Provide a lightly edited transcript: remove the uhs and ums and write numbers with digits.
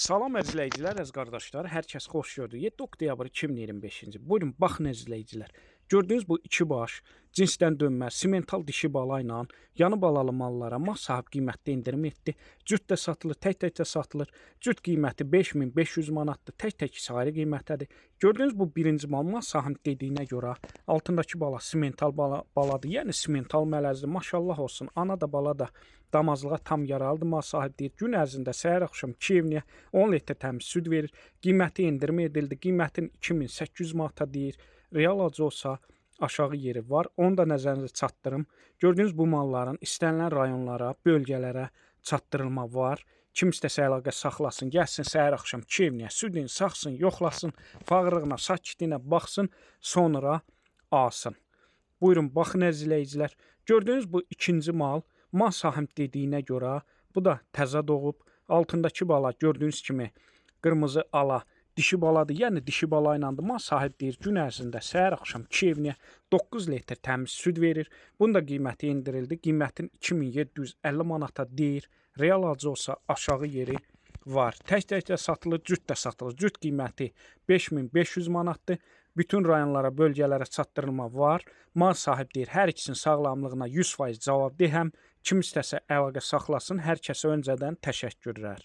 Salam əziz izləyicilər, əziz qardaşlar, hər kəs xoş gördük. 7 oktyabr 2025-ci. Buyurun, baxın əziz izləyicilər. Gördüyünüz bu iki baş cinsdən dönmə, simental dişi bala ilə yanı balalı mallara mal sahib qiymətdə endirim etdi. Cüt də satılır, tək-tək də satılır. Cüt qiyməti 5500 manatdır, tək-tək isə ayrı qiymətədir. Gördüyünüz bu birinci mal, mal sahib dediyinə görə altındakı bala simental baladır, yəni simental mələzdir. Maşallah olsun, ana da bala da damazlığa tam yaralıdır. Mal sahib deyir, gün ərzində səhər axşam 2 evniyə 10 litr təmiz süd verir. Qiyməti endirim edildi. Qiymətin 2800 manata deyir. Real alıcı olsa aşağı yeri var. Onu da nəzərinizə çatdırım. Gördüyünüz bu malların istənilən rayonlara, bölgələrə çatdırılma var. Kim istəsə əlaqə saxlasın, gəlsin səhər axşam 2 evniyə südün saxsın, yoxlasın, fağırlığına, sakitliyinə baxsın, sonra alsın. Buyurun, baxın əziz izləyicilər. Gördüyünüz bu ikinci mal, mal sahib dediyinə görə bu da təzə doğub. Altındakı bala gördüyünüz kimi qırmızı ala dişi baladır. Yəni dişi bala ilandır. Mal sahib deyir, gün ərzində səhər axşam 2 evniyə 9 litr təmiz süd verir. Bunun da qiyməti endirildi. Qiymətin 2750 manata deyir. Real alıcı olsa aşağı yeri var. Tək-tək də satılır, cüt də satılır. Cüt qiyməti 5500 manatdır. Bütün rayonlara, bölgələrə çatdırılma var. Mal sahib deyir, hər ikisinin sağlamlığına 100% cavab deyəm. Kim istəsə əlaqə saxlasın. Hər kəsə öncədən təşəkkürlər.